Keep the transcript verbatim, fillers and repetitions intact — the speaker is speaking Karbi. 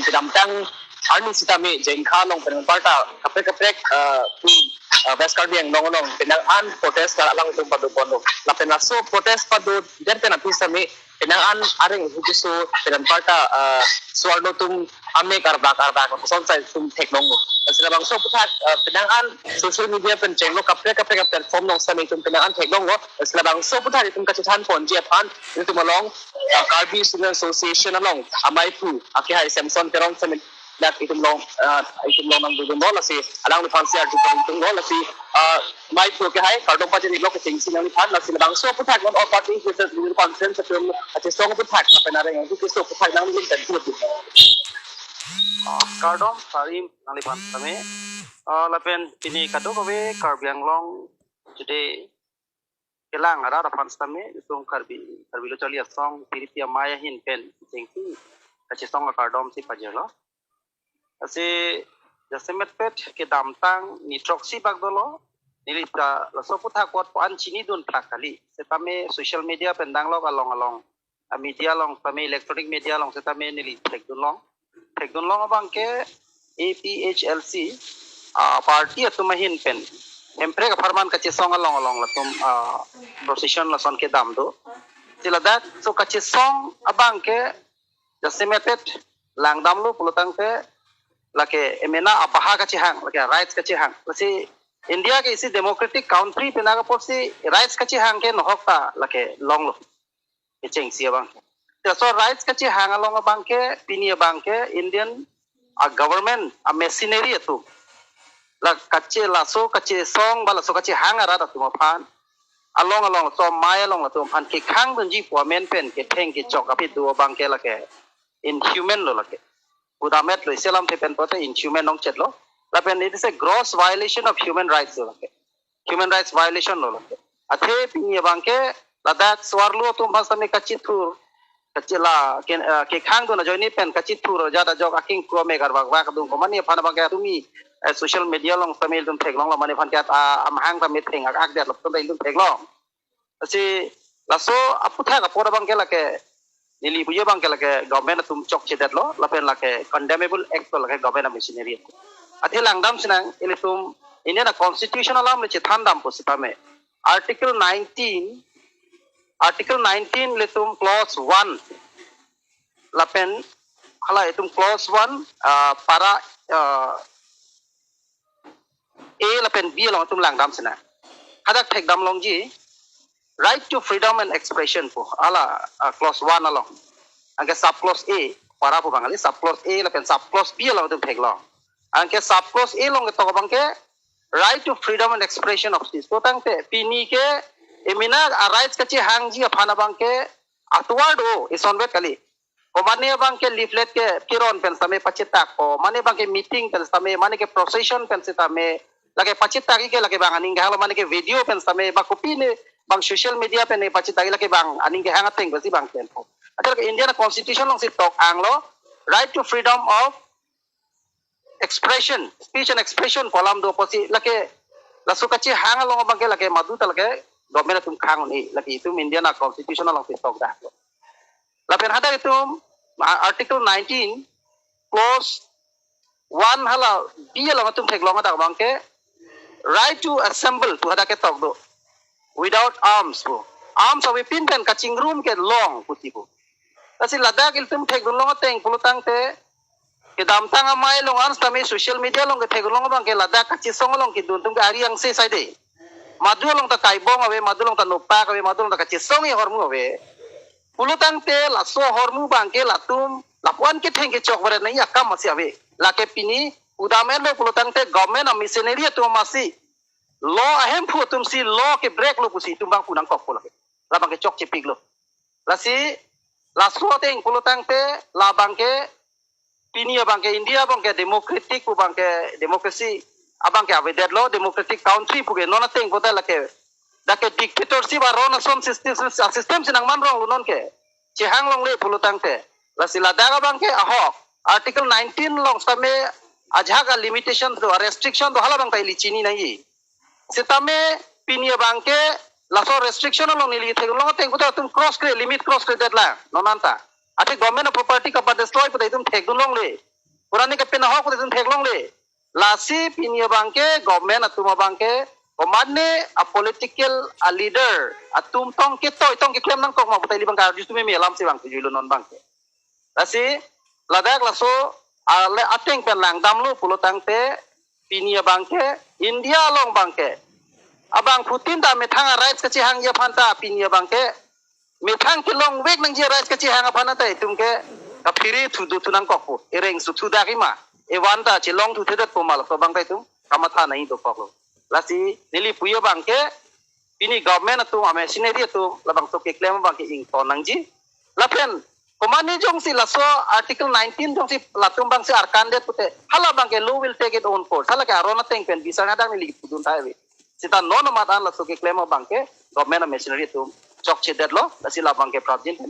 kedamtang arni sitame Jengkha along pen anparta kaprek kaprek, ah, pu, ah, West Karbi Anglong along penang an protest alangtum padoponlo. Lapen laso protest padodet pen aphi sitame penang an areng hujiso pen anparta, ah, suarno atum amek arbak arbak son sai atum theklonglo. Lasi labangso aphuthak, ah, penang an social media pen chenglo kaprek kaprek platform along sitame itum penang an theklonglo. Lasi labangso aphuthak itum kachethanponji aphan itum along, ah, Karbi Student Association along amei aphu akehai Samson Teron sitame dak itum along, ah, itum along nangdodunlo, lasi alangliphan si arjupon itum lo, lasi, ah, amei aphu akehai kardom pajirlo kechengsi nangliphan, lasi labangso aphuthak non all party leaders video conference atum kachesong aphuthak lapen areng hujiso aphuthak nanglitum pen thulo. Ah, kardom sarim nangliphan sitame. Ah, lapen pini kadokave Karbi Anglong Today kelang arat aphan sitame itum Karbi, Karbi Lo Charli Asong Phirpi Amei ahin pen chengsi kachesong akardom si pajirlo. Lasi jasemet pet kedamtang ni throksi bak dolo, neli ta laso aphuthak apot pu-an chinidun plak kali. Setame social media pen danglok along along, ah, media along sitame, electronic media along setame neli thekdunlong. Thekdunlong abangke A P H L C, ah, party atum ahin pen Hemprek apharman kachesong along along latum, ah, procession lason kedam do. Si ladak, so kachesong abangke jasemet pet langdamlo pulotangte lake emena abaha kachehang, lake rights kachehang. Lasi India ke isi democratic country penang apotsi rights kachehang ke nohok ta lake longlo. Kechengsi abang. Laso rights kachehang along abangke pini abangke Indian, ah, government, ah, machinery atum la kache, laso kachesong ba laso kachehang arat atum aphan along along laso amei along latum aphan kekhangdunji pu amen pen ketheng kechok aphi do abangke lake inhuman lo lake. Pudam-et lo, isi alamthe pen pulote inhuman ongchet lo. Lapen it is a gross violation of human rights lo lake. Human rights violation lo lake. Athe pini abangke ladak suarlo atum aphan sitame kachithur, kache la ke, eh, kekhangdun ajoine pen kachithur ajat ajok akengkro amek arbak bak adung komane aphan abangke tumi, eh, social media along sitame itum theklonglo, mane aphan ke, ah, amahang ta metheng ak akdetlo pu ta itum theklong. Lasi laso aphuthak apor abangke lake neli puji abangke lake government atum chokchedetlo lapen lake condemnable act lo lake government machinery. Athe langdam sinang ilitum Indian constitution alam le chethandam pusitame Article nineteen, Article nineteen ilitum clause one lapen hala itum clause one, ah, para, ah, A lapen B along itum langdam sinang. Hadak thekdamlongji, right to freedom and expression pu hala, ah, clause one along. Anke sub clause A, para pu bang kali, sub clause A lapen sub clause B along itum theklong. Anke sub clause A along ketok abangke right to freedom and expression of speech. Pulotangte pini ke emena a rights kachehangji aphan abangke atovar do, isonvet kali. Komane abangke leaflet ke kiron pen sitame pachitak, komane abangke meeting pen sitame, mane ke procession pen sitame, lake pachitak ke lake bang aning kehang lo, mane ke video pen sitame, ba kopine bang social media pen ne pachitak lake bang aning kehang ateng besi bang tempo. Athe lake Indian constitution alongsi tok anglo, right to freedom of expression, speech and expression pu alam do pusi lake laso kachehang along abangke lake madu ta lake government atum khang un-e, lake itum Indian constitution alongsi tok dak lo. Lapen hadak itum, ah, Article nineteen, clause one hala B along itum theklong hadak abangke right to assemble pu hadak ketok do without arms pu. Arms avepin pen kachingrum ke long pusi pu. Lasi ladak ilitum thekdunlong ateng pulotangte kedamtang amei along an sitame social media along kethekdunlong abangke ladak kachesong along kedun atum ke ari angse saide. Madu along ta kaibong ave, madu along ta nopak ave, madu along ta kachesong ahormu ave. Pulotangte laso ahormu abangke latum lapu-an ketheng kechok baret nangji akam masi ave. Lake pini pudam-et lo pulotangte government a machinery atum masi law ahemphu atumsi law ke break lo pusi itum bang punangkok pu lake. Labangke chokchepiklo. Lasi laso ateng pulotangte labangke pini abangke India abangke democratic pu abangke democracy abangke avedetlo, democratic country pu ke, non ateng puta lake dak ke dictatorship aron ason system, system si nangmanronglo non ke. Chehang longle pulotangte. Lasi ladak abangke ahok Article nineteen along sitame ajahak a limitation do, a restriction do, hala abang ta ili chini nangji. Sitame pini abangke laso restriction along neli theklong ateng puta itum cross kre, limit cross kre detlang non anta. Athe government a property kapa destroy puta itum thekdunlongle. Pura ne kepinahok pute itum theklongle. Lasi pini abangke government atum abangke komatne a political a leader atum tong ketoi tong keklem nangkok ma puta ili abangke arju sitame me alam si abang tujuilo non abangke. Lasi ladak laso ale ateng pen langdamlo pulo tangte pini abangke India along abangke abang Putin ta methang a rights kachehangji aphan ta pini abangke methang kelongvek nangji a rights kachehang aphan ta itum ke kaphere thudo thu nangkok pu. Ereng su thudak ima. Evan ta chelong thuthedet pu ma laso abang ta itum kamatha nangji dokoklo. Lasi neli puji abangke pini government atum a machinery atum labangso keklem abangke ington nangji. Lapen komatne jongsi laso article nineteen jongsi latum abangsi arkandet pute hala abangke law will take it own course. Hala ke aron ateng pen bisang adang neli pudun thai ave. Seta non amat an laso keklem abangke government a machinery atum chokchedetlo. Lasi labangke prapjin